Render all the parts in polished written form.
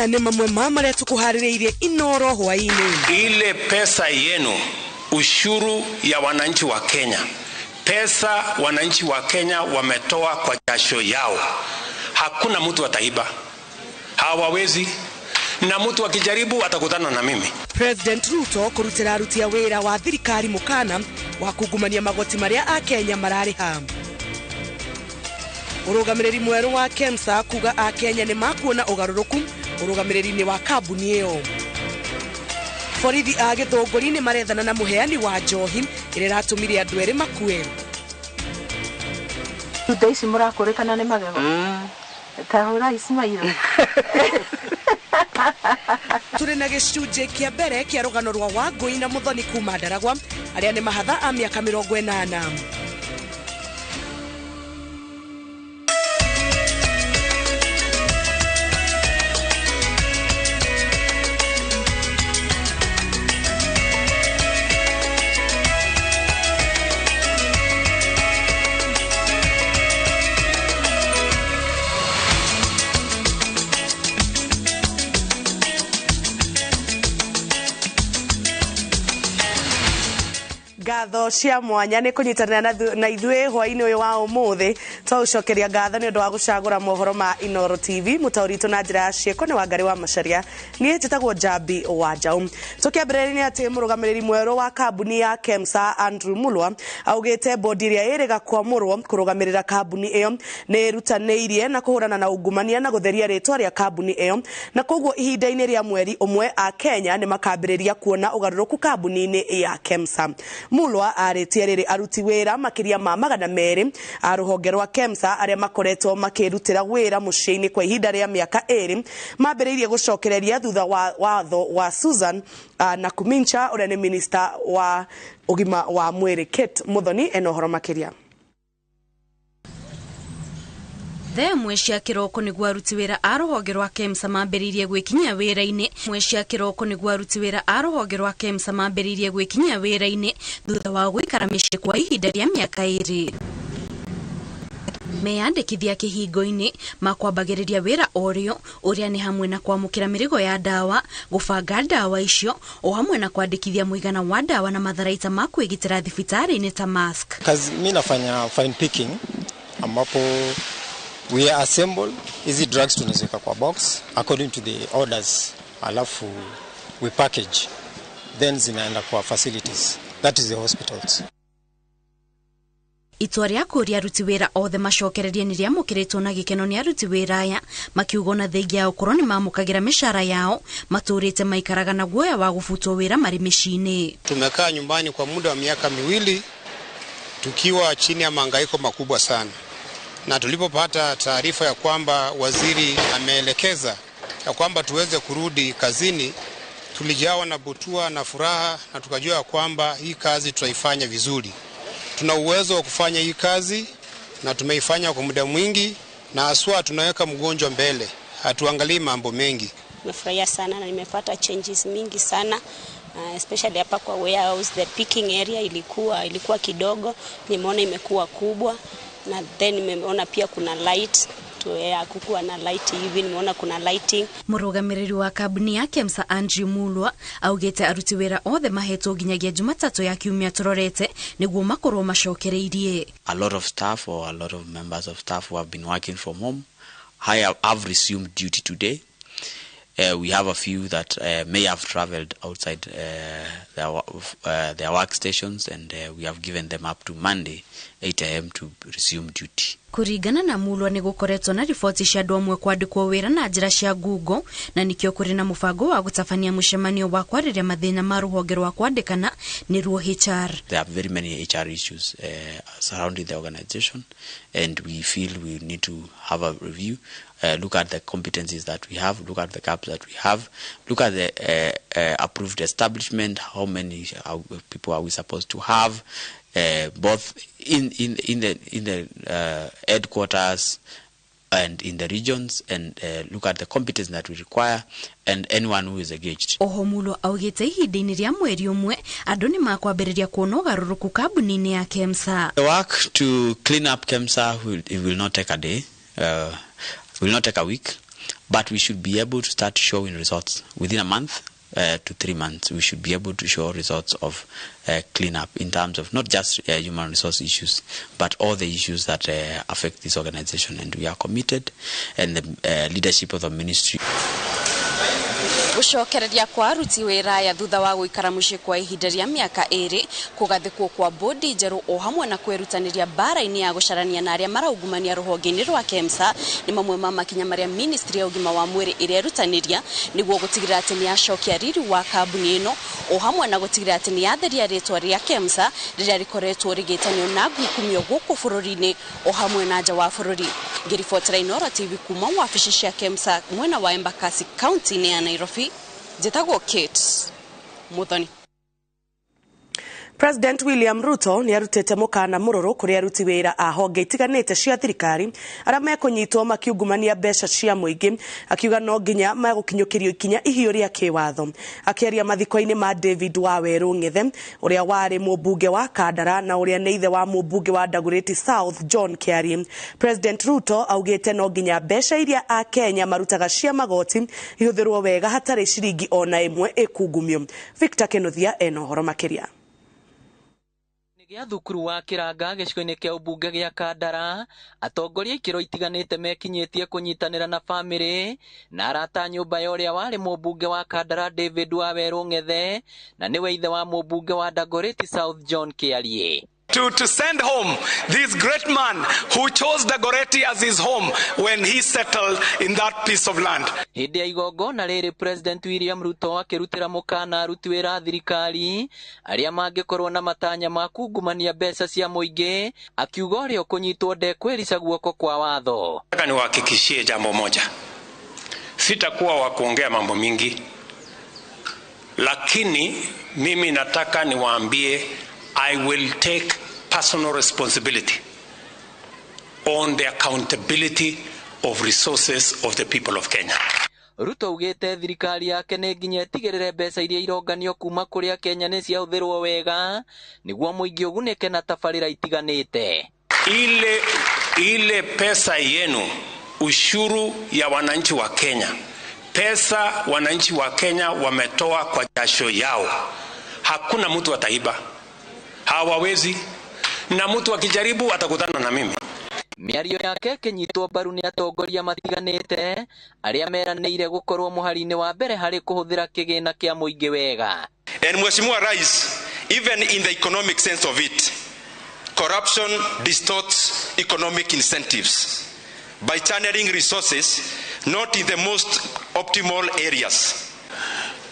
Maya nĩ mamwe ma marĩa tũkũharĩrĩirie Inoro hwaĩ-inĩ. Ile pesa yenu, ushuru ya wananchi wa Kenya, pesa wananchi wa Kenya wametoa kwa jasho yao, hakuna mtu ataiba, hawawezi, na mtu akijaribu atakutana na mimi. President Ruto kũrutĩra aruti a wĩra wa thirikari mũkana wa kungumania magoti marĩa akenya mararĩha. Ũrũgamĩrĩri mwerũ wa KEMSA kuga akenya nĩ makuona ũgarũrũku ũrũgamĩrĩri-inĩ wa kambuni ĩyo. Borithi a Gĩthũngũri nĩ marethana na mũheani wa njohi ĩrĩa ĩratũmire andũ erĩ makue. Thutha ici mũrakũrĩkana nĩ magego. Ta hũra ici mairũ. Tũrĩ na gĩcunjĩ kĩa mbere kĩa rũgano rwa Wangũi na Mũthoni kuma Ndaragwa arĩa nĩ mahatha a mĩaka 80. Ngatho cia mwanya nĩ kũnyitanĩra na ithuĩ hwaĩ-inĩ ũyũ wa ũmũthĩ. Twaũcokeria ngatho nĩ ũndũ wa gũcagũra mohoro ma Inoro TV. Mũtaũri witũ na njĩra ya ciĩko nĩ Wangari wa Macharia, niĩ njĩtagwo Njambi wa Njaũ. Tũkĩambĩrĩria nĩ atĩ mũrũgamĩrĩri mwerũ wa kambuni ya KEMSA Andrew Mulwa augĩte bodi ĩrĩa ĩrĩga kwamũrwo kũrũgamĩrĩra kambuni ĩyo nĩ ĩrutanĩirie na kũhũrana na ungumania na gũtheria rĩtwa rĩa kambuni ĩyo, na koguo ihinda-inĩ rĩa mweri ũmwe a Kenya nĩ makambĩrĩria kuona ũgarũrũku kambuni-inĩ ya KEMSA. Mulwa arĩtie rĩrĩ aruti wĩra makĩria ma 200 a rũhonge rwa KEMSA arĩa makoretwo makĩrutĩra wĩra mũciĩ-inĩ kwa ihinda rĩa mĩaka 2 mambĩrĩirie gũcokereria thutha wa watho wa Susan Nakumincha ũrĩa nĩ minista wa ũgima wa mwĩrĩ. Kate Muthoni ena ũhoro makĩria. Thaa ĩmwe cia kĩroko nĩguo aruti wĩra a rũhonge rwa KEMSA mambĩrĩirie gwĩkinyia wĩra-inĩ. Ĩmwe cia kĩroko nĩguo aruti wĩra a rũhonge rwa KEMSA mambĩrĩirie gwĩkinyia wĩra-inĩ thutha wa gũikara mĩciĩ kwa ihinda rĩa mĩaka 2. Meyandĩkithia kĩhingo-inĩ makwambagĩrĩria wĩra orĩo ũrĩa nĩ hamwe na kwamũkĩra mĩrigo ya ndawa, gũbanga ndawa icio o hamwe na kwandĩkithia mũigana wa ndawa na matharaita ma kwĩgitĩra thibitarĩ-inĩ ta mask. Kazi mimi nafanya fine picking ambapo we assemble hizi drugs tunaziweka kwa box according to the orders, alafu we package then zinaenda kwa facilities, that is the hospitals. Itua rĩa kũũria aruti wĩra othe macokererie nĩ rĩamũkĩrĩtwo na gĩkeno nĩ aruti wĩra aya makiuga ona thengia ya gũkorwo nĩ mamũkagĩra mĩcara yao matũrĩte maikaraga na guoya wa gũbutwo wĩra marĩ mĩciĩ-inĩ. Tumekaa nyumbani kwa muda wa miaka 2 tukiwa chini ya mahangaiko makubwa sana, na tulipopata taarifa ya kwamba waziri ameelekeza ya kwamba tuweze kurudi kazini, tulijawa na butua na furaha na tukajua kwamba hii kazi tutaifanya vizuri. Tuna uwezo wa kufanya hii kazi na tumeifanya kwa muda mwingi, na haswa tunaweka mgonjwa mbele, hatuangalii mambo mengi. Nimefurahia sana na nimepata changes mingi sana, especially hapa kwa warehouse, the picking area ilikuwa kidogo, nimeona imekuwa kubwa, na then nimeona pia kuna light, kukuwa na light hivi, nimeona kuna lighting. Mũrũgamĩrĩri wa kambuni ya KEMSA Andrew Mulwa augĩte aruti wĩra othe mahetwo nginyagia Jumatatũ ya kiumia tũrorete nĩguo makorwo macokereirie. A lot of staff or a lot of members of staff who have been working from home have resumed duty today. We have a few that may have traveled outside their workstations, and we have given them up to Monday 8 a.m. to resume duty. Kũringana na Mulwa nĩ gũkoretwo na riboti cia andũ amwe kwandĩkwo wĩra na njĩra cia Google, na nĩkĩo kũrĩ na mũbango wa gũtabania mũcemanio wa kwarĩrĩria mathĩna ma rũhonge rwa kwandĩkana nĩruo HR. There are very many HR issues surrounding the organization, and we feel we need to have a review, look at the competencies that we have, look at the gaps that we have, look at the approved establishment, how many people are we supposed to have, both in the headquarters and in the regions, and look at the competence that we require and anyone who is engaged. Oho Mulwa augĩte ihinda-inĩ rĩa mweri ũmwe andũ nĩ makwambĩrĩria kuona ũgarũrũku kambuni-inĩ ya KEMSA. The work to clean up KEMSA will not take a day, will not take a week. But we should be able to start showing results within a month to 3 months. We should be able to show results of cleanup in terms of not just human resource issues, but all the issues that affect this organization. And we are committed, and the leadership of the ministry. Gũcokereria kwa aruti wĩra aya thutha wa gũikara mũciĩ kwa ihinda rĩa mĩaka 2, kũgathĩkwo kwa bodi njerũ o hamwe na kwĩrutanĩria mbara-inĩ ya gũcarania na arĩa maraungumania rũhonge-inĩ rwa KEMSA nĩ mamwe ma makinya marĩa ministry ya ũgima wa mwĩrĩ ĩrerutanĩria nĩguo gũtigĩrĩra atĩ nĩ yacokia riri wa kambuni ĩno o hamwe na gũtigĩrĩra atĩ nĩ yatheria rĩtwa rĩa KEMSA rĩrĩa rĩkoretwo rĩgĩtanio na ngukumio gũkũ bũrũri-inĩ o hamwe na nja wa bũrũri. Ngĩribotera Inooro TV kuma wabici cia KEMSA mwena wa Embakasi kaunti-inĩ ya Nairobi, njĩtagwo Kate Muthoni. President William Ruto nĩ arutĩte mũkana mũrũrũ kũrĩ aruti wĩra a honge itiganĩte cia thirikari arĩa mekũnyitwo makiungumania mbeca cia mũingĩ, akiuga no nginya megũkinyũkĩrio ikinya ihiũ rĩa kĩwatho. Akĩaria mathiko-inĩ ma David Waweru Ng'ethe ũrĩa warĩ mũmbunge wa Kandara na ũrĩa nĩ ithe wa mũmbunge wa Dagoretti South John Kiarie, President Ruto augĩte no nginya mbeca iria Akenya marutaga cia magoti ihũthĩrwo wega hatarĩ ciringi ona ĩmwe ĩkungumio. Victor Kenothia ena ũhoro makĩria. Gĩa thukuru wa Kĩranga gĩcigo-inĩ kĩa ũmbunge gĩa Kandara, atongoria ikĩro itiganĩte mekinyĩtie kũnyitanĩra na bamĩrĩ na arata nyũmba ya ũrĩa warĩ mũmbunge wa Kandara David Waweru Ng'ethe na nĩwe ithe wa mũmbunge wa Dagoretti South John Kiarie. To send home this great man who chose Dagoretti as his home when he settled in that piece of land. Hĩndĩ ya igongona rĩrĩ President William Ruto akĩrutĩra mũkana aruti wĩra a thirikari arĩa mangĩkorwo na matanya ma kungumania mbeca cia mũingĩ, akiuga ũrĩa ũkũnyitwo ndekwĩrica guoko kwa watho. Nataka niwahakikishie jambo moja, sitakuwa wa kuongea mambo mingi, lakini mimi nataka niwaambie I will take personal responsibility on the accountability of resources of the people of Kenya. Ruto augĩte thirikari yake nĩ nginya ĩtigĩrĩre mbeca iria ironganio kuma kũrĩa Kenya nĩ ciahũthĩrwo wega nĩguo mũingĩ ũgunĩke na tabarĩra itiganĩte. Ile pesa yenu, ushuru ya wananchi wa Kenya, pesa wananchi wa Kenya wametoa kwa jasho yao, hakuna mtu ataiba. Hawawezi, na mtu akijaribu atakutana na mimi. Mĩario yake ĩkĩnyitwo mbaru nĩ atongoria matiganĩte arĩa meranĩire gũkorwo mũhari-inĩ wa mbere harĩ kũhũthĩra kĩgĩna kĩa mũingĩ wega. And Mheshimiwa Rais, even in the economic sense of it, corruption distorts economic incentives by channeling resources not in the most optimal areas.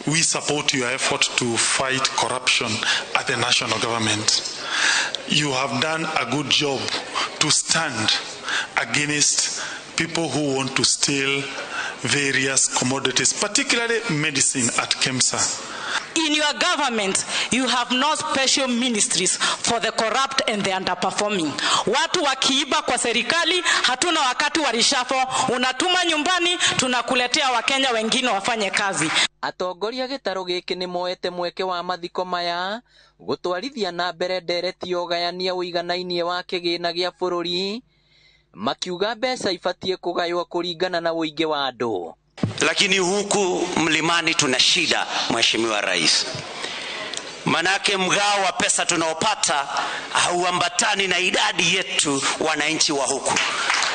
We support your effort to fight corruption at the national government. You have done a good job to stand against people who want to steal various commodities, particularly medicine at KEMSA. In your government, you have no special ministries for the corrupt and the underperforming. Watu wakiiba kwa serikali, hatuna wakati wa reshuffle, unatuma nyumbani, tunakuletea Wakenya wengine wafanye kazi. Atongoria gĩtarũ gĩkĩ nĩ moete mweke wa mathiko maya gũtwarithia na mbere ndereti ya ũgayania ũiganainie wa kĩgĩna gĩa bũrũri, makiuga mbeca ibatiĩ kũgaywo kũringana na ũingĩ wa andũ. Lakini huku mlimani tuna shida, Mheshimiwa Rais. Manake mgao wa pesa tunaopata hauambatani na idadi yetu wananchi wa huku,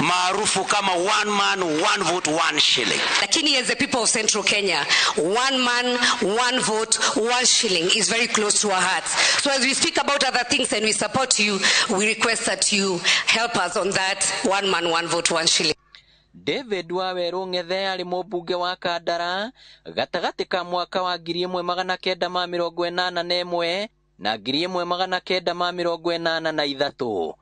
maarufu kama one man, one vote, one shilling. Lakini as the people of Central Kenya, one man, one vote, one shilling is very close to our hearts. So as we speak about other things and we support you, we request that you help us on that one man, one vote, one shilling. David Waweru Ng'ethe arĩ mũmbunge wa Kandara gatagatĩ ka mwaka wa 1981 na 1983.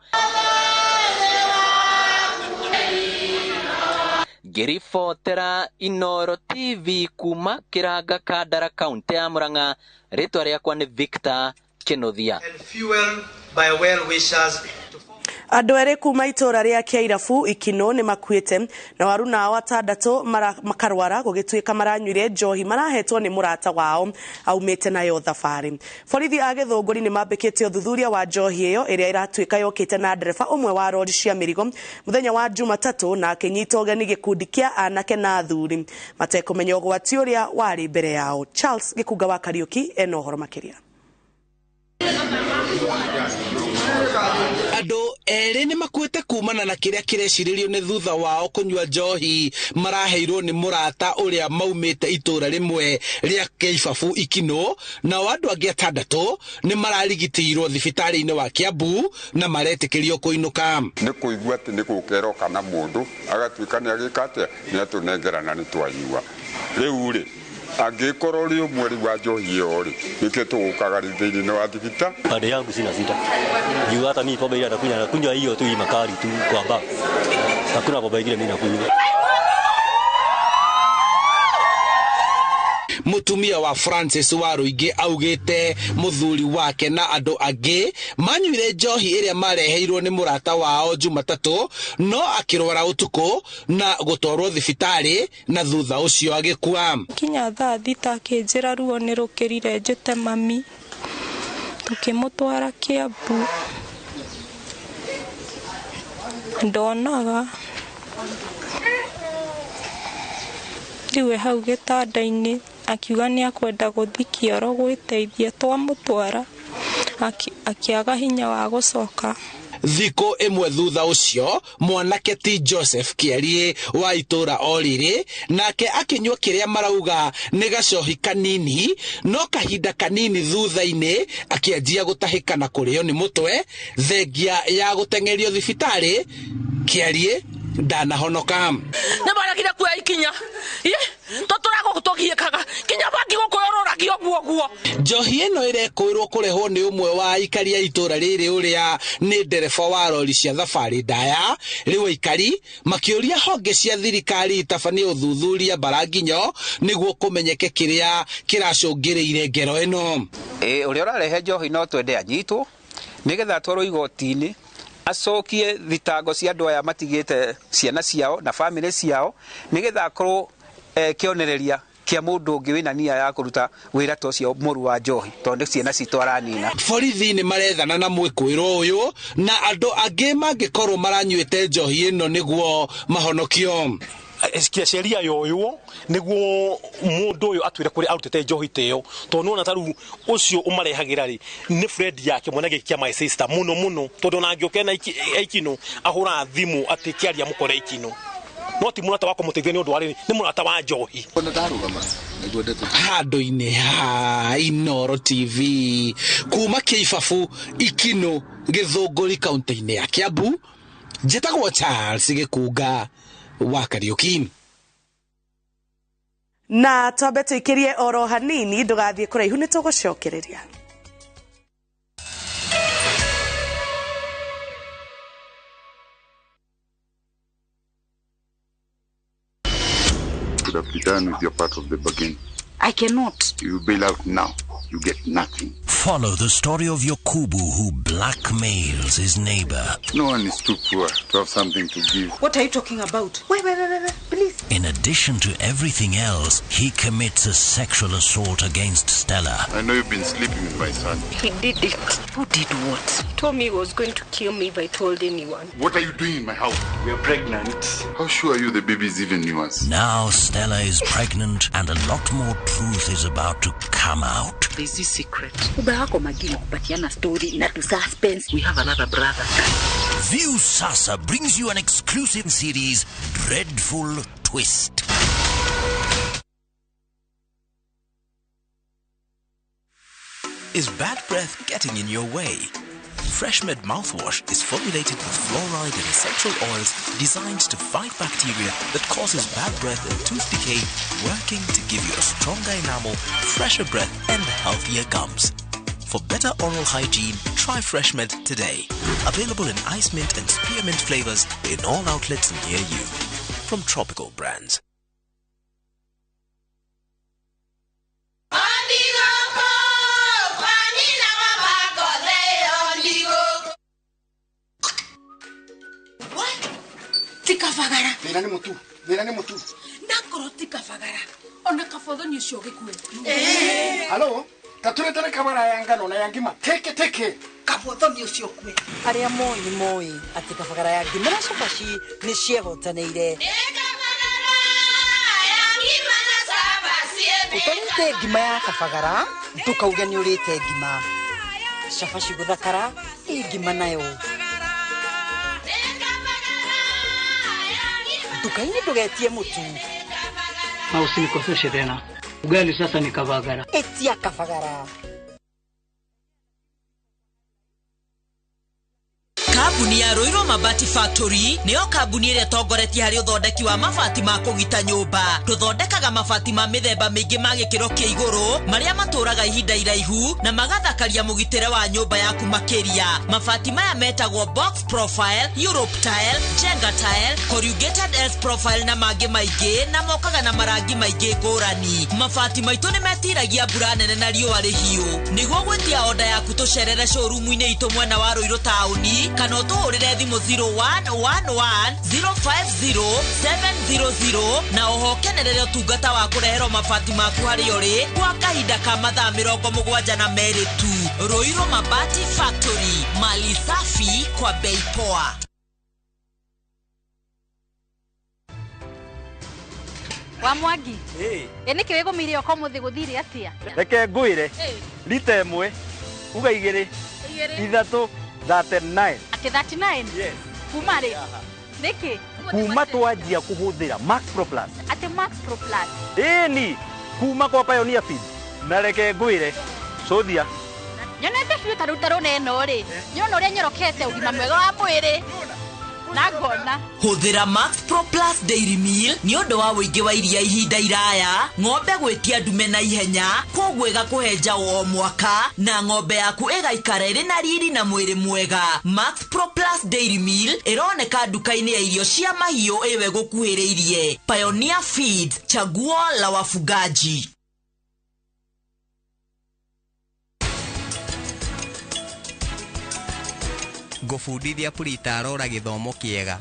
Ngĩribotera Inooro TV kuma Kĩranga, Kandara, kaunti ya Murang'a, rĩtwa rĩakwa nĩ Victor Kĩnuthia. Andũ erĩ kuma itũra rĩa Kĩairabu Ikino nĩ makuĩte na waruna ao atandatũ makarwara gũgĩtuĩka maranyuire njohi marahetwo nĩ mũrata wao aumĩte nayo thabarĩ. Borithi a Gĩthũngũri nĩ mambĩkĩte ũthuthuria wa njohi ĩyo ĩrĩa ĩratuĩka yokĩte na ndereba ũmwe wa rori cia mĩrigo mũthenya wa Jumatatũ na akĩnyita ũgeni gĩkundi kĩa anake na athuri matekũmenya ũgwati ũrĩa warĩ mbere yao. Charles Gĩkunga wa Kariũki ena ũhoro makĩria. Andũ erĩ nĩ makuĩte kumana na kĩrĩa kĩrecirĩrio nĩ thutha wao kũnyua njohi maraheirwo nĩ mũrata ũrĩa maumĩte itũra rĩmwe rĩa Kĩibabu Ikino, nao andũ angĩ atandatũ nĩ mararigitĩirwo thibitarĩ-inĩ wa Kiambu na maretĩkĩrio kũinũka. Nĩ kũigua atĩ nĩ gũkerwo kana mũndũ agatuĩka nĩ agĩka atĩa nĩ atũnengerana nĩ twanyua. Rĩu rĩ angĩkorwo rĩ ũmwe rĩu wa njohi ĩyo rĩ nĩkĩo tũgũkaga rĩ thĩinĩ wa thibita. Pande yangu sina sita juu hata mimi pombe ile nakunywa nakunywa hiyo tu hii makali tu kwa baa, hakuna pombe ingine mimi nakunywa. Mutumia wa Francis Waruingi augite muthuri wake na andu angi manyuire njohi iria mareheirwo ni murata wao Jumatatu no akirwara utuku na gutwarwo thibitari na thutha ucio agikua. Kinya thaa thita akinjira ruo ni rukirire njite mami, tukimutwara Kiambu ndonaga riu hau gitanda-ini akiuga ni akwenda guthi kioro gwiteithia, twamutwara akiaga hinya wa gucoka. Thikũ ĩmwe thutha ũcio mwanake ti Joseph Kĩarie wa itũra o rĩrĩ nake akĩnyua kĩrĩa marauga nĩ gacohi kanini, no kahinda kanini thutha-inĩ akĩanjia gũtahĩka na kũrĩo nĩ mũtwe thengia ya gũteng'erio thibitarĩ. Kĩarie ndanahonoka. Nĩ maregire kuoya ikinya tũtũraga tũgiĩkaga kinya mwaki gũkũyũrũragio guo guo. Njohi ĩno ĩrekũĩrwo kũrehwo nĩ ũmwe wa aikari a itũra rĩrĩ ũrĩa nĩ ndereba wa rori cia thabarĩ ndaya. Rĩu aikari makĩũria honge cia thirikari itabanie ũthuthuria mbaranginyo nĩguo kũmenyeke kĩrĩa kĩracũngĩrĩire ngero ĩno. Ũrĩa ũrarehe njohi no twende anyitwo nĩgetha atwarwo igoti-inĩ acokie thitango cia andũ aya matigĩte ciana ciao na famĩlĩ ciao nĩgetha akorwo kĩonereria kĩa mũndũ ũngĩ wĩna nia ya kũruta wĩra ta ũcio mũru wa njohi tondũ nĩ ciana citũ aranina. Borithi nĩ marethana na mwĩkũĩrwo ũyũ na andũ angĩ mangĩkorwo maranyuĩte njohi ĩno nĩguo mahonokio. Kia sheria yoywo niguo mundu uyu atwire kuri arutite njohi teo tondu nona taru ucio umarehagira ri ni friend yake mwana gikia my sister muno muno tondu ona angioke na ikino ahura thimu ati kiaria mukore ikino no ti murata wako muteithia ni undu wa ni murata wa njohi. Handũ-inĩ ha Inooro TV kuma Kĩibabu Ikino Gĩthũngũri kaunti-inĩ ya Kiambu, njĩtagwo Charles Gĩkunga wa Kariũki. Na twambe tuikirie oro hanini ndugathiĩ kũraihu nĩ tũgũcokereria. Could have done with your part of the bargain. I cannot. You bail out now, you get nothing. Follow the story of Yokubu who blackmails his neighbor. No one is too poor to have something to give. What are you talking about? Wait, wait, wait, wait, please. In addition to everything else, he commits a sexual assault against Stella. I know you've been sleeping with my son. He did it. Who did what? He told me he was going to kill me if I told anyone. What are you doing in my house? We are pregnant. How sure are you the baby is even yours? Now Stella is pregnant and a lot more truth is about to come out. There's this secret. Story na to suspense. We have another brother. View Sasa brings you an exclusive series, Dreadful Twist. Is bad breath getting in your way? FreshMed mouthwash is formulated with fluoride and essential oils designed to fight bacteria that causes bad breath and tooth decay, working to give you a stronger enamel, fresher breath and healthier gums. For better oral hygiene, try FreshMed today. Available in ice mint and spearmint flavors in all outlets near you. From Tropical Brands. Kabagara. Thĩna nĩ mũtu. Thĩna nĩ mũtu. Nakorwo ti kabagara. Ona kabothoni ũcio gĩkue. Halo, taturetere kabara ya ngano na ya ngima. Teke teke. Kabothoni ũcio kue. Arĩa moĩ nĩ moĩ atĩ kabagara ya ngima na cabaci nĩ ciehotanĩire. Ũtarĩte ngima ya kabagara ndũkauge nĩ ũrĩte ngima. Cabaci gũthakara ĩ ngima nayo. Nduka-inĩ ndũgetie mũtu. Na usinikoseshe tena. Ugali sasa ni kabagara. Etia kabagara. Kambuni ya Ruiru Mabati Factory nĩyo kambuni ĩrĩa ĩtongoretie harĩ ũthondeki wa mabati ma kũgita nyũmba. Tũthondekaga mabati ma mĩthemba mĩingĩ ma gĩkĩro kĩa igũrũ marĩa matũraga ihinda iraihu na magathakaria mũgitĩre wa nyũmba yaku makĩria. Mabati maya metagwo box profile, Europe tile, Jenga tile, corrugated S profile na mangĩ maingĩ na mokaga na marangi maingĩ ngũrani. Mabati maitũ nĩ metiragia mbura nene na riũa rĩhiũ. Nĩguo gwĩtia oda yaku tũcerere showroom-inĩ itũ mwena wa Ruiru taũni kana ũtũhũrĩre thimũ 0111 050 700 na oho ũkenerere ũtungata wa kũreherwo mabati maku harĩa ũrĩ kwa kahinda ka mathaa 72 tu. Ruiru Mabati Factory, mali safi kwa bei poa. Wa Mwangi ĩ nĩkĩ wĩgũmĩire ũka ũmũthĩ gũthire atĩa? Reke ngwĩre rita ĩmwe uga igĩrĩ ithatũ 39. Atĩ 39? Yes. Kuma rĩ? Nĩkĩ? Kuma twanjia kũhũthĩra Max Pro Plus. Atĩ Max Pro Plus? Ĩni, kuma kwa Pioneer Feed. Na reke ngwĩre cũthia. Nyonete biũ ta rĩu ta rũna ĩno rĩ, nyona ũrĩa nyorokete ũgima mwega wa mwĩrĩ. Na ngona. Hũthĩra Max Pro Plus Dairy Meal nĩ ũndũ wa ũingĩ wa iria ihinda iraya, ng'ombe gwĩtia ndume na ihenya, kwoguo ĩgakũhe njaũ o mwaka na ng'ombe yaku ĩgaikara ĩrĩ na riri na mwĩrĩ mwega. Max Pro Plus Dairy Meal ĩroneka nduka-inĩ ya irio cia mahiũ ĩwe gũkuhĩrĩirie. Pioneer Feed, chaguo la wafugaji. Ngũbundithia Purita arora gĩthomo kĩega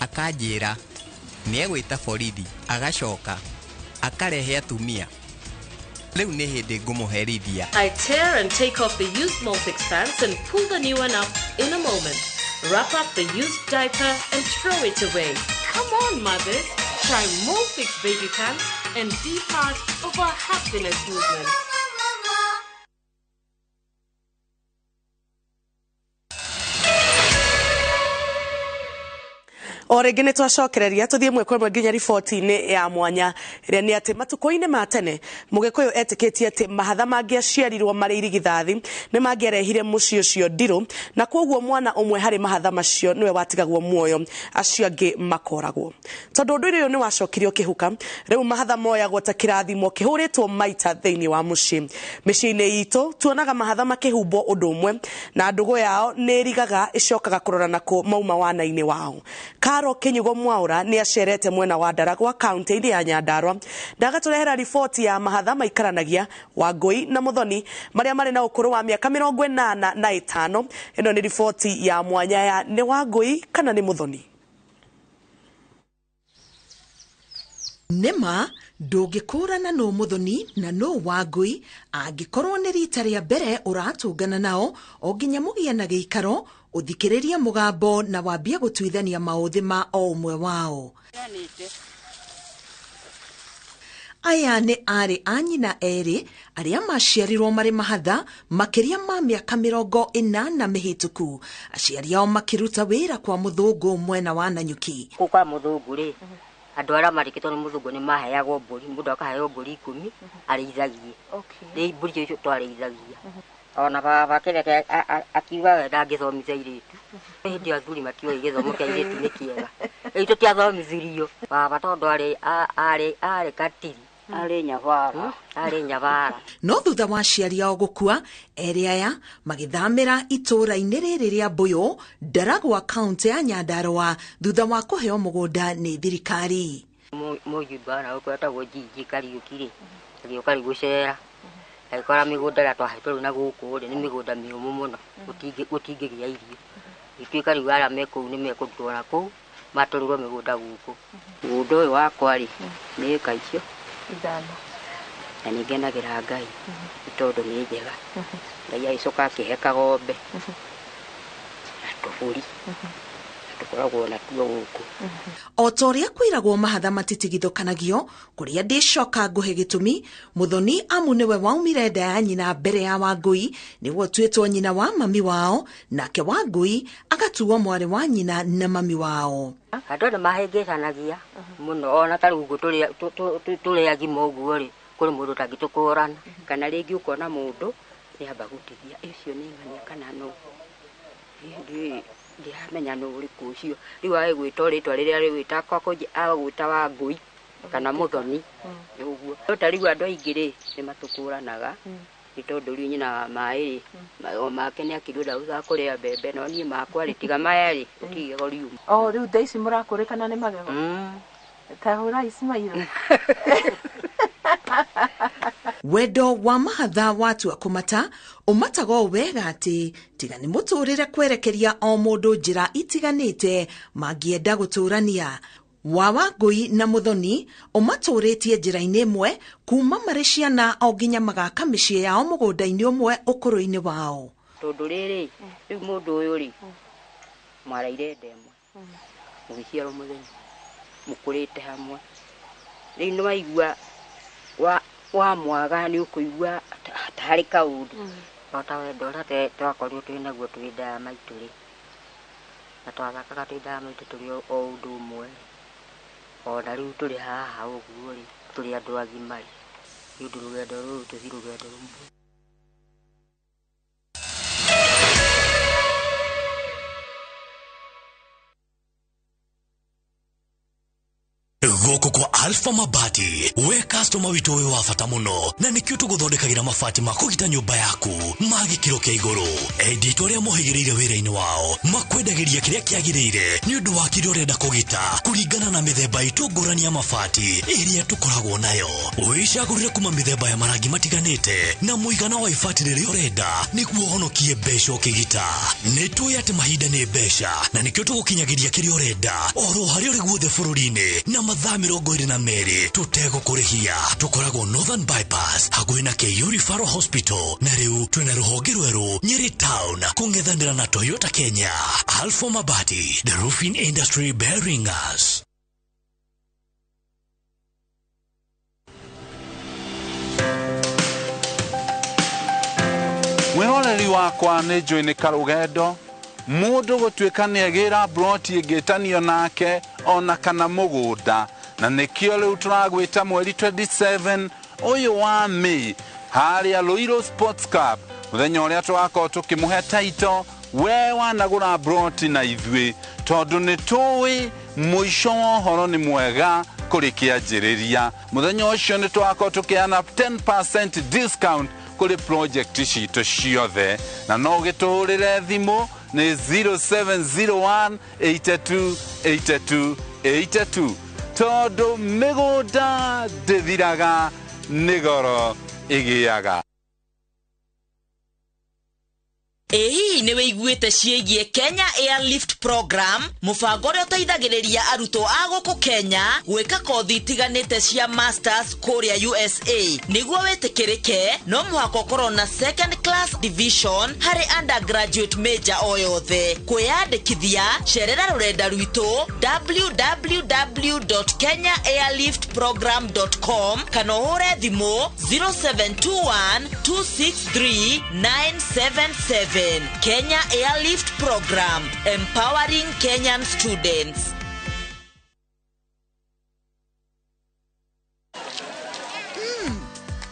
akanjĩra nĩegwĩta borithi agacoka akarehe atumia rĩu nĩ hĩndĩ ngũmũherithia. I tear and take off the used Molfix pants and pull the new one up in a moment. Wrap up the used diaper and throw it away. Come on, mothers, try Molfix baby pants and be part of our happiness movement. O rĩngĩ nĩ twacokereria tũthiĩ ĩmwe kwa ĩmwe nginya riboti-inĩ ya mwanya ĩrĩa nĩ atĩ matukũ-inĩ ma tene Mũgĩkũyũ etĩkĩtie atĩ mahatha mangĩaciarirwo marĩ irigithathi nĩ mangĩarehire mũciĩ ũcio ndirũ na kwoguo mwana ũmwe harĩ mahatha macio nĩwe watigagwo muoyo acio angĩ makoragwo. Tondũ ũndũire ũyũ nĩ wacokire ũkĩhuka, rĩu mahatha moyagwo ta kĩrathimo kĩhũrĩtwo maita thĩinĩ wa mũciĩ. Mĩciĩ-inĩ itũ tuonaga mahatha makĩhumbwo ũndũ ũmwe na ndũgũ yao nĩ ĩrigaga ĩcokaga kũrora nakũ mauma wana-inĩ wao. Karo Kinyugo Mwaura nĩ acerete mwena wa Ndaragwa kaunti-inĩ ya Nyandarua ndagatũrehera riboti ya mahatha maikaranagia Wangũi na Muthoni marĩa marĩ na ũkũrũ wa mĩaka 85. Ĩno nĩ riboti ya mwanya ya nĩ Wangũi kana nĩ Muthoni. Nĩma ndũngĩkũrana nũ Muthoni na nũ Wangũi angĩkorwo nĩ rita rĩa mbere ũratũngana nao o nginya mũgĩe na gĩikaro ũthikĩrĩrie mũgambo na wambie gũtuithania maũthĩ ma o ũmwe wao. Aya nĩ aarĩ a nyina erĩ arĩa maciarirwo marĩ mahatha makĩria ma mĩaka 40 mĩhĩtũku. Aciari ao makĩruta wĩra kwa mũthũngũ mwena wa Nanyuki. Kũu kwa mũthũngũ rĩ, andũ arĩa marĩkĩtwo nĩ mũthũngũ nĩ maheagwo mbũri, mũndũ akaheo mbũri 10 arĩithagie. Rĩu mbũri icio twarĩithagia. Ona baba kĩrĩa akiuga we ndangĩthomithia airĩtu. Hĩndĩ ĩyo athuri matiũĩ gĩthomo kĩa airĩtu nĩ kĩega. Rĩu tũtiathomithirio. Baba tondũ arĩ katiri. Arĩ nyabara. Arĩ nyabara. No thutha wa aciari ao gũkua, erĩ aya magĩthamĩra itũũra-inĩ rĩrĩ rĩa Mbũyũ, Ndaragwa, kaunti ya Nyandarua, thutha wa kũheo mũgũnda nĩ thirikari. Mũjumba na gũkũ etagwo Njinji Kariũki rĩ, agĩũka rĩu gũcera. Agĩkora mĩgũnda ĩrĩa twahetwo rĩu na gũkũ rĩ, nĩ mĩgũnda mĩũmũ mũno, gũtingĩgĩa irio. Ituĩka rĩu arĩa me kũu nĩ mekũrutwo na kũu, Matũrĩrwo mĩgũnda gũkũ. Mũgũnda ũyũ wakwa rĩ, nĩ ĩka icio 5. Na nĩ ngenagĩra Ngai nĩ tondũ nĩ njega. Ngai agĩcoka akĩhe kagombe na tũbũri na tũkoragwo natuo gũkũ. O ta ũrĩa kwĩragwo mahatha matitigithũkanagio, kũrĩa ndĩcoka ngũhe gĩtũmi, Muthoni amu nĩwe waumire nda ya nyina mbere ya Wangũi, nĩwe ũtuĩtwo nyina wa mami wao, nake Wangũi agatuo mwarĩ wa nyina na mami wao. Andũ nĩ mahĩngĩcanagia mũno, ona ta rĩu ũguo tũrĩ agima ũguo rĩ, kũrĩ mũndũ ũtangĩtũkũrana. Kana rĩngĩ ũkona mũndũ nĩamba gũtigia, ũcio nĩ ng'ania kana nũ. Ndiramenya nũ ũrĩkũ ũcio. Rĩu agĩgwĩta rĩtwa rĩrĩa rĩgwĩta agagwĩta Wangũi kana Muthoni. Ũguo. No ta rĩu andũ aingĩ rĩ, nĩ matũkũranaga nĩ tondũ rĩu nyina wa maĩ rĩ, o make nĩ akĩrwo ndahota kũrĩa mbembe, no niĩ makwa rĩ, tiga maya rĩ, gũtirĩ igego riuma. O rĩu thaa ici mũrakũrĩkana nĩ magego? Ta hũrai smile. Wendo wa mahatha watua kũmata ũmataga o wega atĩ tiga nĩ mũtũrĩre kwerekeria o mũndũ njĩra itiganĩte mangĩenda gũtũrania. Wa Wangũi na Muthoni ũmatũrĩtie njĩra-inĩ ĩmwe kuma marĩ ciana o nginya magaka mĩciĩ yao mũgũnda-inĩ ũmwe ũkũrũ-inĩ wao. Tondũ rĩrĩ, rĩu mũndũ ũyũ rĩ, mwaraire nda ĩmwe, mũgĩciarwo mũthenya, mũkũrĩte hamwe. Rĩu nĩ waigua wa mwaga nĩ ũkũigua ta harĩ kaũndũ. O ta wendo ũrĩa twakorirwo twĩ naguo twĩ nda ya maitũ rĩ, na twathakaga twĩ nda ya maitũ tũrĩ o ũndũ ũmwe rĩ, ona rĩu tũrĩ haha ũguo rĩ, tũrĩ andũ agima rĩ, nĩ ũndũ rũgendo rũrũ tũthi rũgendo rũmwe. Gũkũ kwa Alpha Mabati, we customer witũ ũyũ wa bata mũno, na nĩkĩo tũgũthondekagĩra mabati ma kũgita nyũmba yaku ma gĩkĩro kĩa igũrũ. Endia itũ arĩa mohĩgĩrĩire wĩra-inĩ wao makwendagĩria kĩrĩa kĩagĩrĩire nĩ ũndũ wa kĩrĩa ũrenda kũgita kũringana na mĩthemba itũ ngũrani ya mabati ĩrĩa tũkoragwo nayo. Wĩcagũrĩre kuma mĩthemba ya marangi matiganĩte na mũigana wa ibati rĩrĩa ũrenda nĩguo ũhonokie mbeca ũkĩgita. Nĩ tũĩ atĩ mahinda nĩ mbeca na nĩkĩo tũgũkinyagĩria kĩrĩa ũrenda oro harĩa ũrĩ guothe bũrũri-inĩ na mathaa 22 tũtegũkũrĩhia. Tũkoragwo Northern Bypass hakuhĩ na KU Referral Hospital, na rĩu twĩna rũhonge rwerũ Nyeri Town kũng'ethanĩra na Toyota Kenya. Alpha Mabati, the roofing industry bearing us. Mwĩroreri wakwa nĩ njũĩ nĩ karũgendo mũndũ gũtuĩka nĩ agĩra broti ĩngĩtanio nake ona kana mũgũnda, na nĩkĩo rĩu tũragwĩta mweri 27 ũyũ wa May harĩa Ruiru Sports Club, mũthenya ũrĩa tũgakorwo tũkĩmũhe taito we wanagũra broti na ithuĩ, tondũ nĩ tũĩ mũico wa ũhoro nĩ mwega kũrĩ kĩanjĩrĩria. Mũthenya ũcio nĩ tũgakorwo tũkĩheana 10% discount kũrĩ project citũ ciothe, na no ũgĩtũhũrĩre thimũ nĩ 0701 82 82 82, tondũ mĩgũnda ndĩthiraga nĩ goro ĩgĩaga. Ĩ hihi nĩ wĩiguĩte ciĩgiĩ Kenya Airlift Program, mũbango ũrĩa ũteithagĩrĩria arutwo a gũkũ Kenya gwĩka kothi itiganĩte cia masters kũrĩa USA. Nĩguo wĩtĩkĩrĩke, no mũhaka ũkorwo na second class division harĩ undergraduate major o yothe. Kwĩyandĩkithia, cerera rũrenda rwitũ www.kenyaairliftprogram.com kana ũhũre thimũ 0721 263 977. Kenya Airlift Program, empowering Kenyan students.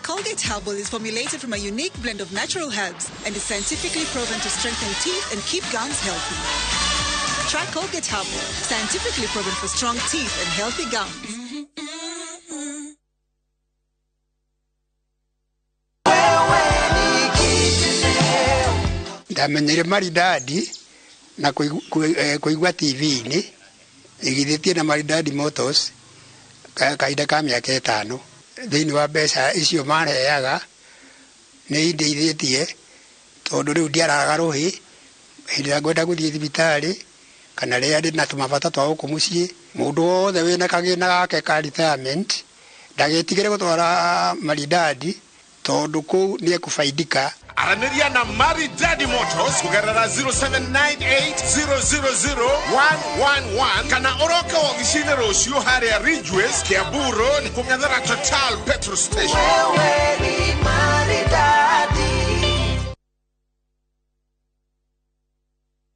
Colgate Herbal is formulated from a unique blend of natural herbs and is scientifically proven to strengthen teeth and keep gums healthy. Try Colgate Herbal, scientifically proven for strong teeth and healthy gums. Ndamenyire Maridadi na kũigua TV-inĩ ĩgithĩtie na Maridadi Motors kahinda ka mĩaka 5. Thĩinĩ wa mbeca icio marehaga nĩ indeithĩtie tondũ rĩu ndiaraga rũhĩ hĩndĩ ĩrĩa ngwenda gũthiĩ thibitarĩ Kana rĩrĩa ndĩna tũmabata twa gũkũ mũciĩ. Mũndũ wothe wĩna kagĩna gake ka retirement ndagetigĩre gũtwara Maridadi tondũ kũu nĩ ekũbaidika. Aranĩria na Maridadi Motors kũgerera 0798000111 kana ũroke wobici-inĩ rũciũ harĩa Ridgeways, Kiambu Road, kũng'ethera Total petrol station. Wewe ni maridadi.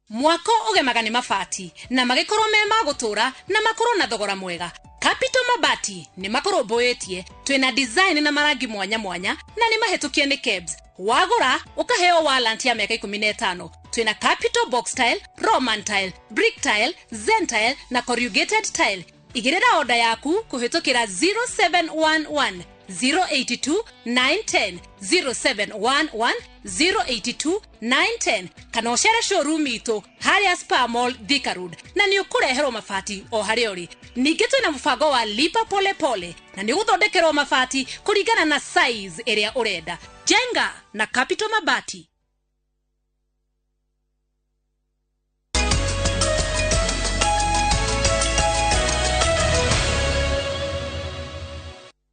Mwako ũgemaga nĩ mabati na magĩkorwo me ma gũtũra na makorwo na thogora mwega. Capital Mabati nĩ makũrũmbũĩtie. Twĩna design na marangi mwanya mwanya na nĩ mahĩtũkie nĩ KEBS. Wagũra ũkaheo warranty ya mĩaka 15. Twĩna Capital Box Tile, Roman Tile, Brick Tile, Zen Tile na Corrugated Tile. Igĩrĩra oda yaku kũhĩtũkĩra 0711 082 910, 0711 082 910, kana ũcere showroom itũ harĩa Spa Mall, Thika Road, na nĩ ũkũreherwo mabati o harĩa ũrĩ. Ningĩ twĩna mũbango wa lipa pole pole na nĩ ũgũthondekerwo mabati kũringana na size ĩrĩa ũrenda. Jenga na Capital Mabati.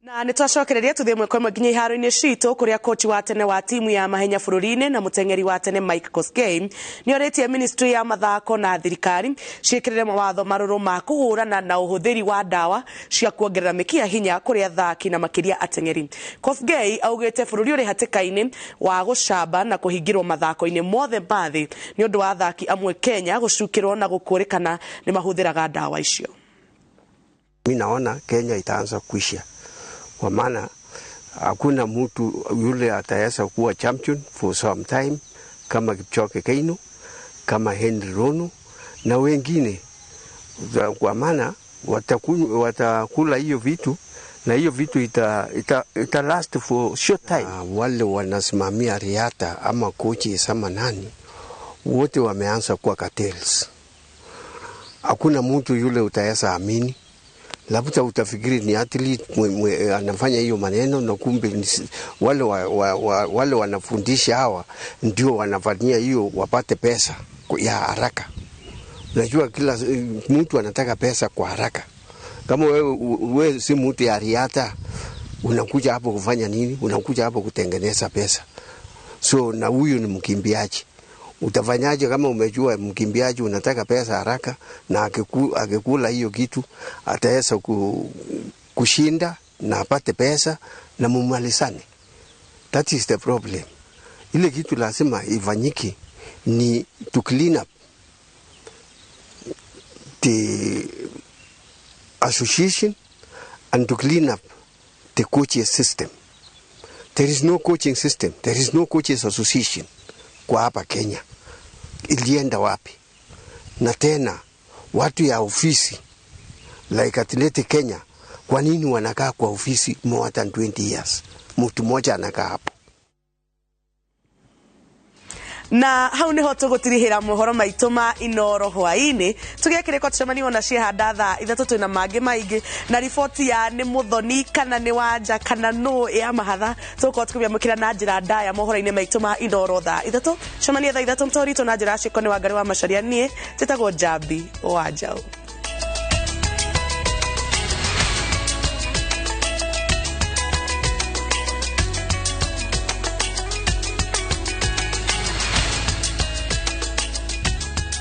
Na nĩ twacokereria tũthiĩ ĩmwe kwa ĩmwe nginya iharo-inĩ citũ kũrĩa kochi wa tene wa timu ya mahenya bũrũri-inĩ na mũteng'eri wa tene Mike Kosgei nĩ orĩtie ministry ya mathako na thirikari ciĩkĩrĩre mawatho marũrũ ma kũhũrana na ũhũthĩri wa ndawa cia kuongerera mĩkiha hinya kũrĩ athaki na makĩria ateng'eri. Kosgei augĩte bũrũri ũrĩ hatĩka-inĩ wa gũcamba na kũhingĩrwo mathako-inĩ mothe ma thĩ nĩ ũndũ wa athaki amwe Kenya gũcukĩrwo na gũkũrĩkana nĩ mahũthĩraga ndawa icio. Mi naona Kenya itaanza kuisha, kwa maana hakuna mtu yule ataweza kuwa champion for some time kama Kipchoge Keino, kama Henry Rono na wengine, kwa maana watakula hiyo vitu na hiyo vitu ita last for short time. Wale wanasimamia riata ama kochi sama nani wote wameanza kuwa cartels. Hakuna mtu yule utaweza amini. Labda utafikiri ni athlete anafanya hiyo maneno, na kumbe wale wanafundisha hawa ndio wanafanyia hiyo wapate pesa ya haraka. Unajua kila mtu anataka pesa kwa haraka. Kama wewe si mtu ya riata, unakuja hapo kufanya nini? Unakuja hapo kutengeneza pesa. So na huyu ni mkimbiaji. Utafanyaje kama umejua mkimbiaji unataka pesa haraka, na akikula hiyo kitu ataweza kushinda na apate pesa na mumalizane. That is the problem. Ile kitu lazima ifanyike ni to clean up the association and to clean up the coaching system. There is no coaching system. There is no coaches association kwa hapa Kenya. Ilienda wapi? Na tena watu ya ofisi like Athletic Kenya, kwa nini wanakaa kwa ofisi more than 20 years? Mtu mmoja anakaa hapo. Na hau niho tugutirihira mohoro maitu ma Inoro hwaini tugekire tucemanie ona ciehanda thaa 3 twina mangi maingi na riboti ya ni Muthoni kana ni Wanja kana no ya mahatha tugukorwo tukiamukira na njira ndaya mohoro-ini maitu ma Inoro thaa 3. Cemanie thaa 3 mtoritu na njira ciko ni Wangari wa Macharia, nie njitagwo Njambi wa Njaũ.